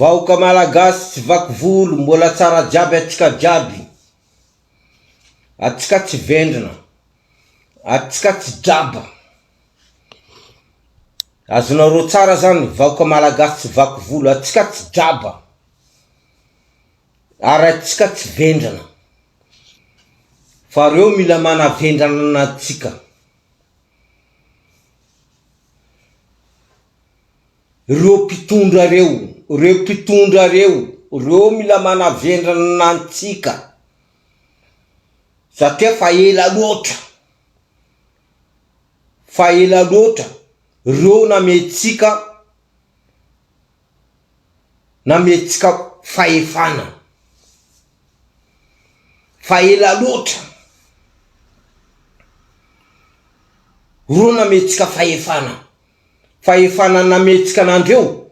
Vahoaka Malagasy tsy vaky volo mbola tsara jiaby atsika jiaby atsika tsy vendrana atsika tsy draba azonareo tsara zany vahoaka Malagasy tsy vaky volo atsika tsy draba ary atsika tsy vendrana fa reo mila manavendrana anatsika. Reo mpitondra reo, reo mpitondra reo, reo mila manavendrana antsika satria fa ela loatra, fa ela loatra reo namentsika, namentsika fahefana, fa ela loatra reo namentsika fahefana. Fahefana nametsika anandreo,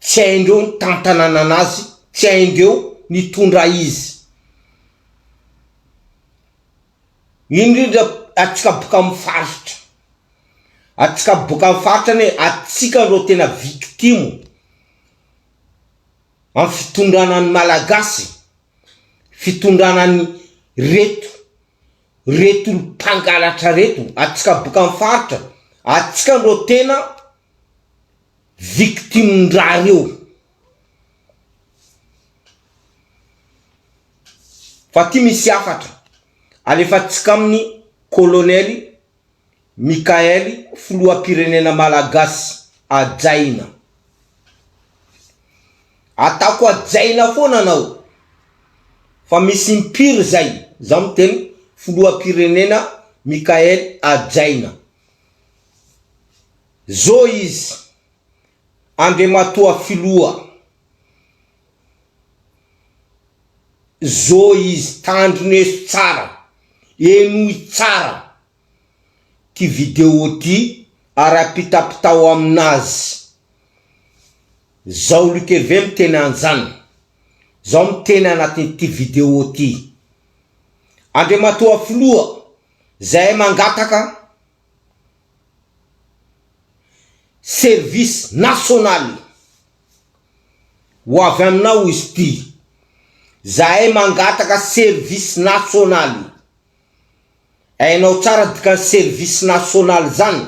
tsy haindreo ny tantanana anazy, tsy haindreo nitondra izy. Indrindra atsika boka am faritra, atsika boka am faritra anie atsika ro tena victime am fitondrana ny malagasy, fitondrana ny reto Reto olo mpangalatra reto atsika boka am faritra atsika ndreo tena victime ndraha reo fa ty misy hafatra alefatsika aminy colonel Mickaël filoham-pirenena malagasy hajaina. Ataoko hajaina foana anao fa misy impiry zay zaho miteny filoham-pirenena Mickaël hajaina. Zo izy Andriamatoa filoha zo izy tandrineso tsara henoy tsara ty video ty ary apitapitao aminazy zao Luc Hervé miteny anzany zao miteny anatin'ity video ty Andriamatoa filoha zahay mangataka service national ho avy aminao izy ty zahay mangataka service national Hainao tsara dikany service national zany.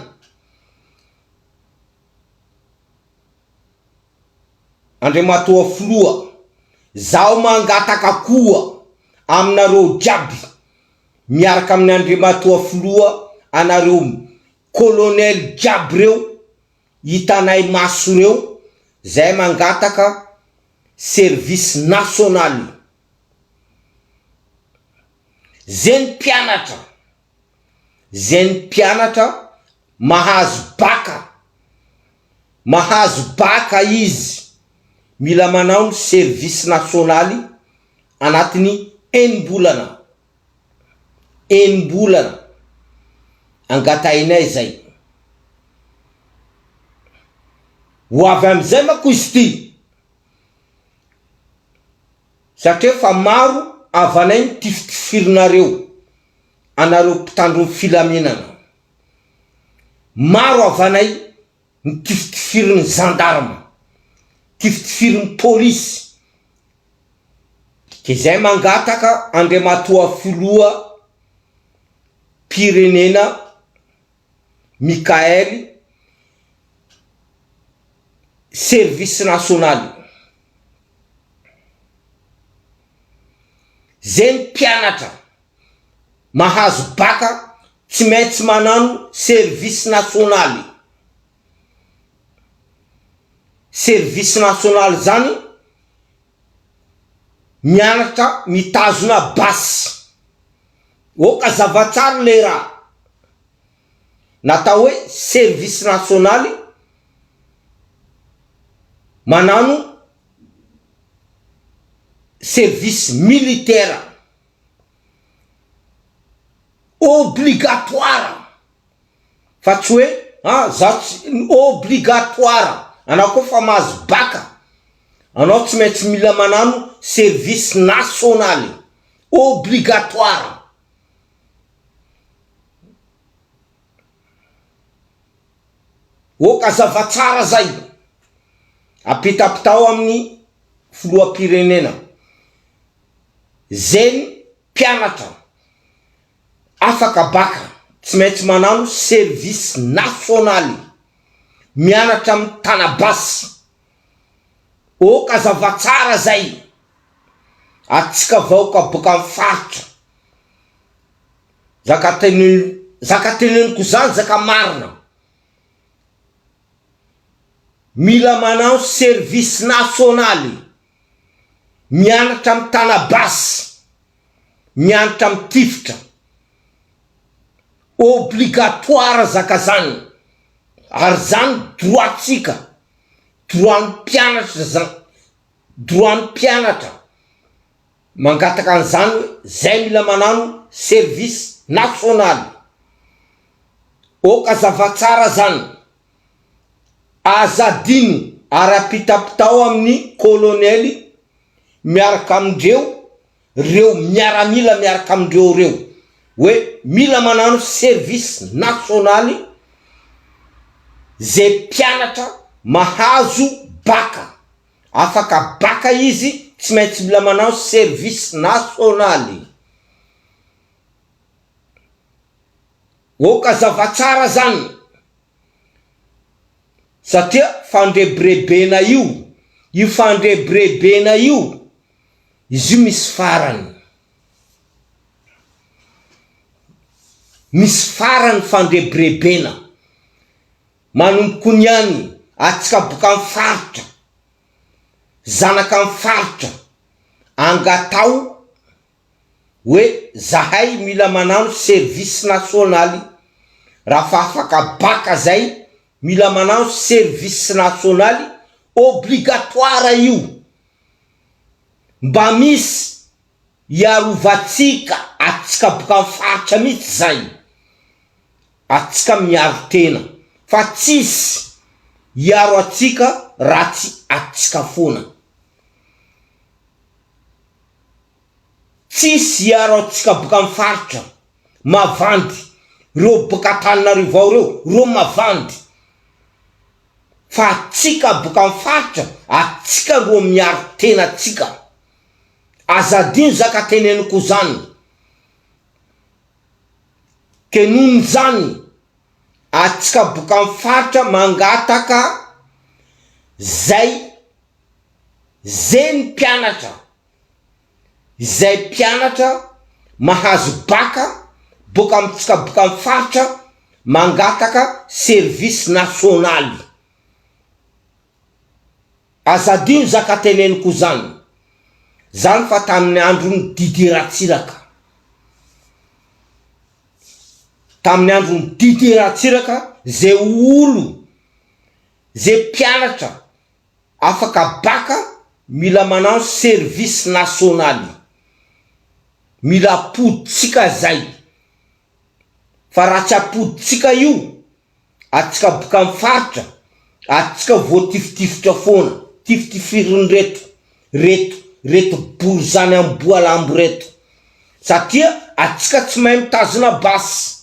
Andriamatoa filoha, zaho mangataka koa aminareo jiaby miaraka amin'ny Andriamatoa filoha anareo colonel jiaby reo hitanay maso reo zay mangataka service national. Ze ny mpianatra, ze ny mpianatra mahazo baka, mahazo baka izy mila manao ny service nasionaly anatin'ny enim-bolana, enim-bolana, angatahinay zay. Ho avy amizay manko izy ty. Satria fa maro havanay ny tifitifirinareo anareo mpitandro ny filaminana. Maro havanay ny tifitifirin'ny gendarme, tifitifirin'ny polisy. Ke zay mangataka Andriamatoa Filoha pirenena Mickaël service nasionaly. Ze ny mpianatra mahazo baka tsy maintsy manano service nasionaly. Service nasionaly zany mianatra mitazona basy. Oka zava-tsara le raha. Natao hoe service nasionaly manano service militaire obligatoire fa tsy hoe ah za tsy obligatoire anao koa fa mahazo baka anao tsy maintsy mila manano service nasionaly obligatoire. Ok azava tsara zay. Apitapitao amin'ny filoham-pirenena. Zegny mpianatra afaka baka tsy maintsy manano service nasionaly mianatra mitana basy ok azava tsara zay atsika vahoaka boka am faritra zaka teneno zaka teneniko zany zaka marina mila manao service nasionaly mianatra mitana basy mianatra mitifitra obligatoire zaka zany ary zany droit tsika droit ny mpianatra zany droit ny mpianatra mangataka an'izany hoe zay mila manano service nasionaly ok azava tsara zany aza adino ary apitapitao amin'ny kolonely miaraka amindreo reo miaramila miaraka amindreo reo hoe mila manano service nasionaly ze mpianatra mahazo baka afaka baka izy tsy maintsy mila manao service nasionaly ok azava tsara zany satria fandrebirebena io io fandrebirebena io izy io misy farany misy farany fandrebirebena manomboko niany atsika boka am faritra zanaka am faritra angatao hoe zahay mila manano service nasionaly raha fa afaka baka zay mila manano service nasionaly obligatoire io mba misy hiarovantsika atsika boka am faritra mihitsy zay atsika miaro tena fa tsisy hiaro atsika raha tsy atsika foana. Tsisy hiaro antsika boka am faritra, mavandy, reo boka Antananarivo ao reo, reo mavandy, fa atsika boka am faritra, atsika ro miaro tena atsika, aza adino zaka teneniko zany, ke nohon zany atsika boka am faritra mangataka zay ze ny mpianatra izay mpianatra mahazo baka boka amintsika boka am faritra mangataka service nasionaly aza adino zaka teneniko zany zany fa tamin'ny andron'i Didier Ratsiraka tamin'ny andron'i Didier Ratsiraka ze olo ze mpianatra Afaka baka mila manano service nasionaly mila apoditsika zay fa raha tsy apoditsika io atsika boka am faritra atsika voatifitifitra foana tifitifirin'ireto reto reto borizany amboa lambo reto satria atsika tsy mahay mitazona basy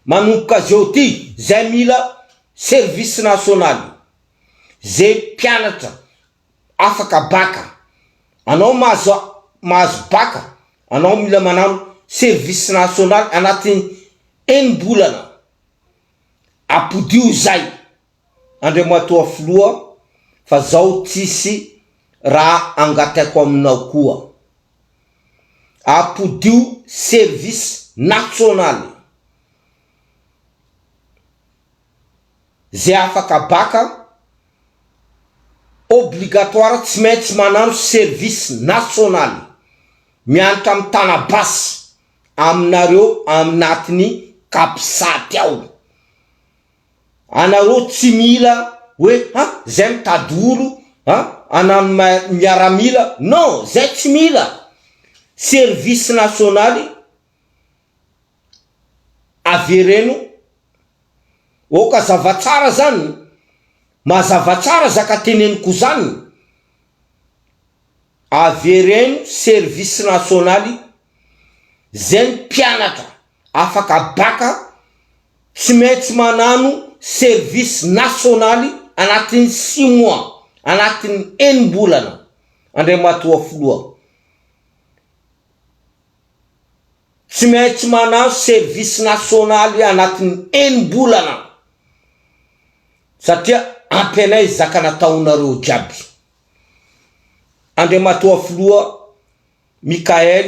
manomboka zao ty zay mila service nasionaly Ze mpianatra afaka baka, anao mahazo mahazo baka, anao mila manano service national anatin'ny enim-bolana, apodio izay Andriamatoa Filoha fa zao tsisy raha angataiko aminao koa, apodio service national. Ze afaka baka, obligatoire tsy maintsy manano service nasionaly, mianatra mitana basy aminareo aminatiny capsat ao. Anareo tsy mila hoe ha zay mitady olo ha hanano miaramila, non zay tsy mila, service nasionaly avereno Ok azava tsara zany, mazava tsara zaka teneniko zany, avereno service nasionaly zay ny mpianatra afaka baka tsy maintsy manano service nasionaly anatin'ny six mois. anatin'ny enim-bolana Andriamatoa Filoha. Tsy maintsy manao service nasionaly anatin'ny enim-bolana satria ampy anay zaka nataonareo jiaby. Andriamatoa Filoha Mickaël,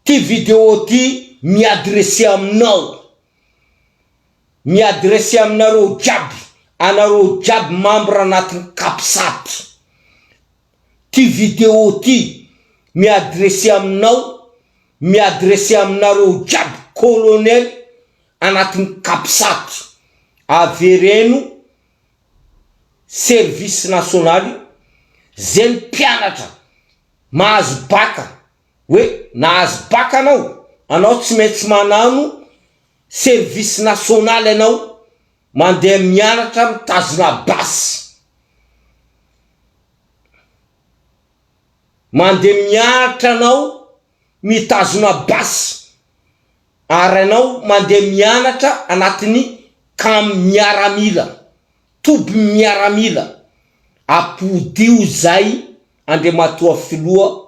ty vidéo ty mi-adresser aminao, mi-adresser aminareo jiaby, anareo jiaby membre anatin'ny capsat. Ty vidéo ty mi-adresser aminao, mi-adresser aminareo jiaby colonel anatin'ny capsat. Avereno service nasionaly ze ny mpianatra mahazo bac hoe nahazo bac anao, anao tsy maintsy manano service nasionaly anao mandeha mianatra mitazona basy. Mandeha mianatra anao mitazona basy ary anao mandeha mianatra anatin'ny camp miaramila, toby miaramila, apodio zay Andriamatoa Filoha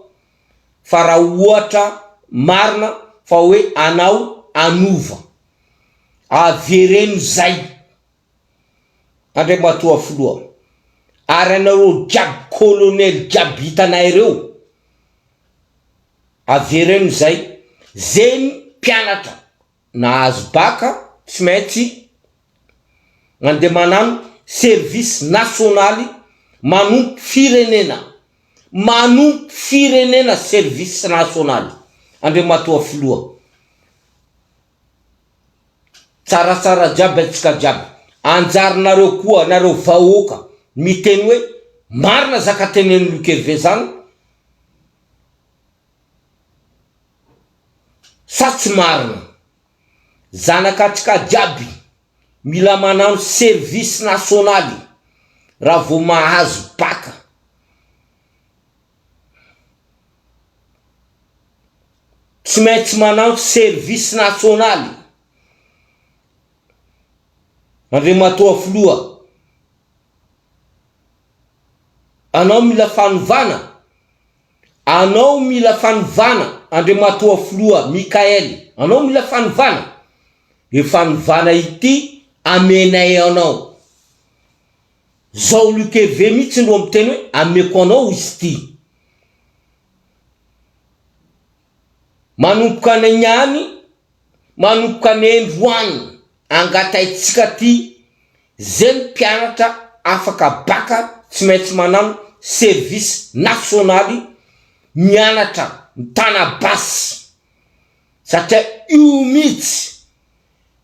fa raha ohatra marina fa hoe anao anova, avereno zay. Andriamatoa Filoha, ary anareo jiaby colonel jiaby hitanay reo, avereno zay, zegny mpianatra nahazo bac tsy maintsy mandeha manano service nasionaly manompo firenena, manompo firenena service nasionaly Andriamatoa Filoha. Tsaratsara jiaby antsika jiaby. Anjarinareo koa nareo vahoaka miteny hoe marina zaka tenenin'i Luc Hervé zany sa tsy marina. Zanakatsika jiaby mila manano service nasionaly raha vao mahazo bac. Tsy maintsy manao service nasionaly Andriamatoa Filoha. Anao mila fanovana, anao mila fanovana Andriamatoa Filoha Mickaël, anao mila fanovana, io fanovana ity amenay anao. Zao Luc Hervé mihitsy no miteny hoe ameko anao izy ity. Manomboka any niany, manomboka any androany angataintsika ty ze ny mpianatra afaka bac tsy maintsy manano service nasionaly mianatra mitana basy satria io mihitsy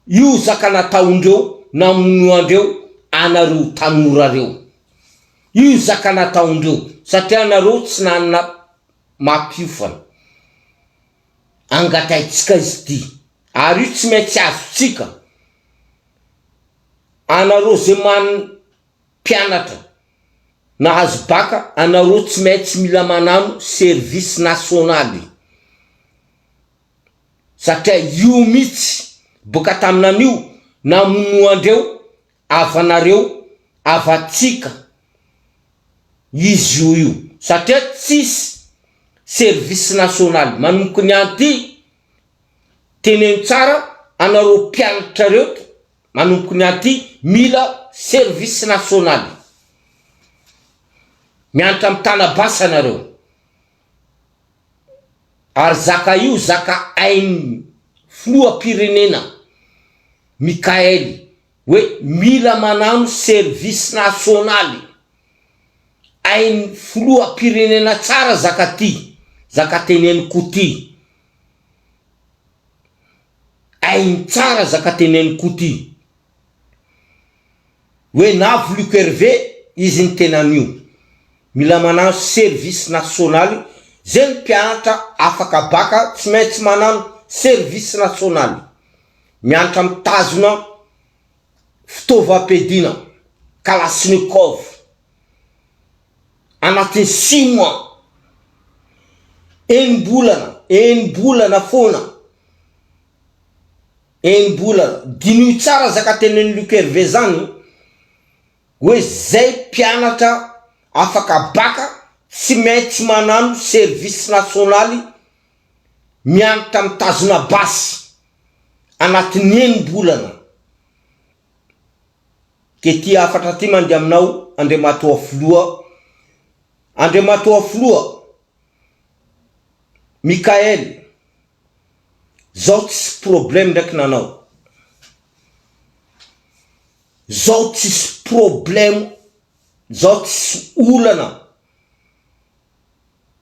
Io zaka nataondreo namonoandreo anareo tanora reo. Io zaka nataondreo satria anareo tsy nanana mampiofana. Angataintsika izy ity ary io tsy maintsy azontsika. Anareo ze man mpianatra nahazo bac anareo tsy maintsy mila manano service nasionaly. Satria io mitsy boka taminanio namonoandreo avanareo avatsika izy io io satria tsisy service national manomboka ny anty teneno tsara anareo mpianatra reto manomboka ny anty mila service national mianatra mitana basy anareo. Ary zaka io zaka hain'ny filoham-pirenena Mickaël hoe mila manano service nasionaly, hain'ny filoham-pirenena tsara zaka ty, zaka teneniko ty, hainy tsara zaka teneniko ty. Hoe navy Luc Hervé izy niteny an'io. Mila manano service nasionaly ze ny mpianatra afaka bac tsy maintsy manano service nasionaly. Mianatra mitazona fitaovam-piadiana kalachnikov anatin'ny six mois, enim-bolana, enim-bolana foana. Enim-bolana. Diniho tsara zaka tenenin'i Luc Hervé zany hoe zay mpianatra. afaka baka tsy maintsy manano service nasionaly mianatra mitazona basy anatin'ny enim-bolana. Ke ty hafatra ty mandeha aminao Andriamatoa Filoha, Andriamatoa Filoha Mickaël, zao tsisy problème ndraiky nanao, zao tsisy problème, zao tsisy olana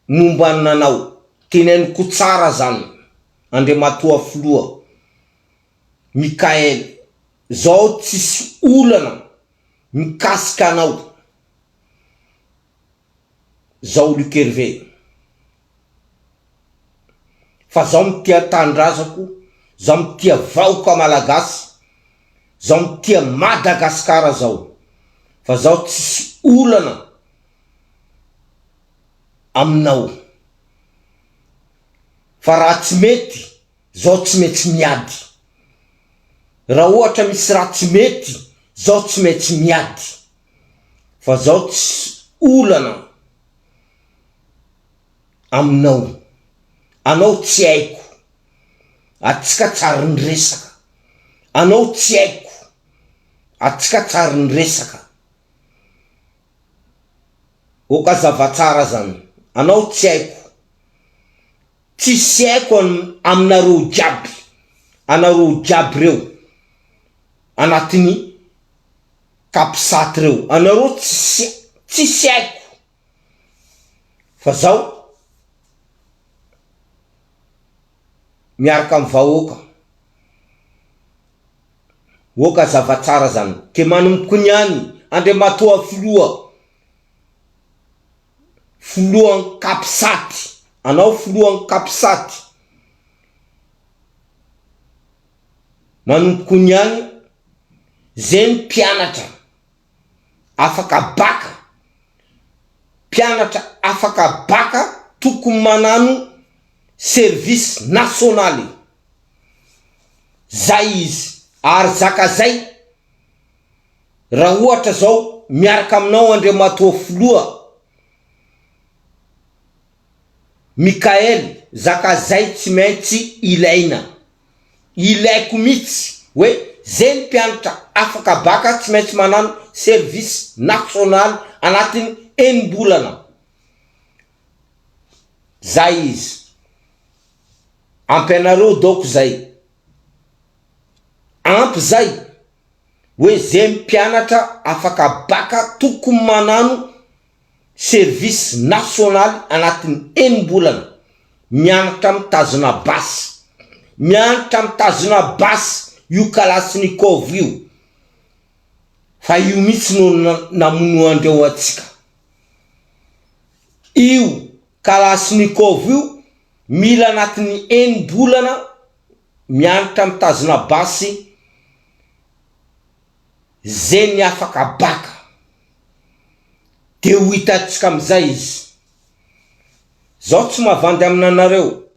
momba ny nanao, teneniko tsara zany Andriamatoa Filoha Mickaël, zao tsisy olana mikasika anao zao Luc Hervé fa zao mitia tanindrazako, zao mitia vahoka malagasy, zao mitia Madagascar zao fa zao tsisy olana aminao fa raha tsy mety zao tsy maintsy miady, raha ohatra misy raha tsy mety zao tsy maintsy miady fa zao tsy olana aminao, anao tsy haiko, atsika tsary niresaka, anao tsy haiko, atsika tsary niresaka, ok azava tsara zany, anao tsy haiko. Tsisy haiko aminareo jiaby, anareo jiaby reo anatin'ny capsat reo, anareo tsisy tsisy haiko fa zaho miaraka amin'ny vahoaka, oka zava-tsara zany, ke manomboka niany Andriamatoa Filoha. Filohan'ny capsat, anao filohan'ny capsat, manompoko ny any, zay ny mpianatra afaka baka, mpianatra afaka baka tokony manano service nasionaly, zay izy ary zaka zay. Raha ohatra zao miaraka aminao Andriamatoa Filoha Mickaël zaka zay tsy maintsy ilaina, ilaiko mitsy hoe zay ny mpianatra afaka baka tsy maintsy manano service national anatin'ny enim-bolana, zay izy, ampy anareo daoko zay, ampy zay. Hoe ze mpianatra afaka baka tokony manano service nasionaly anatin'ny enim-bolana mianatra mitazona basy mianatra mitazona basy io kalachnikov io fa io mihitsy no namonoandreo antsika io kalachnikov io mila anatin'ny enim-bolana mianatra mitazona basy ze ny afaka baka de ho hitantsika amizay izy, zaho tsy mavandy aminanareo.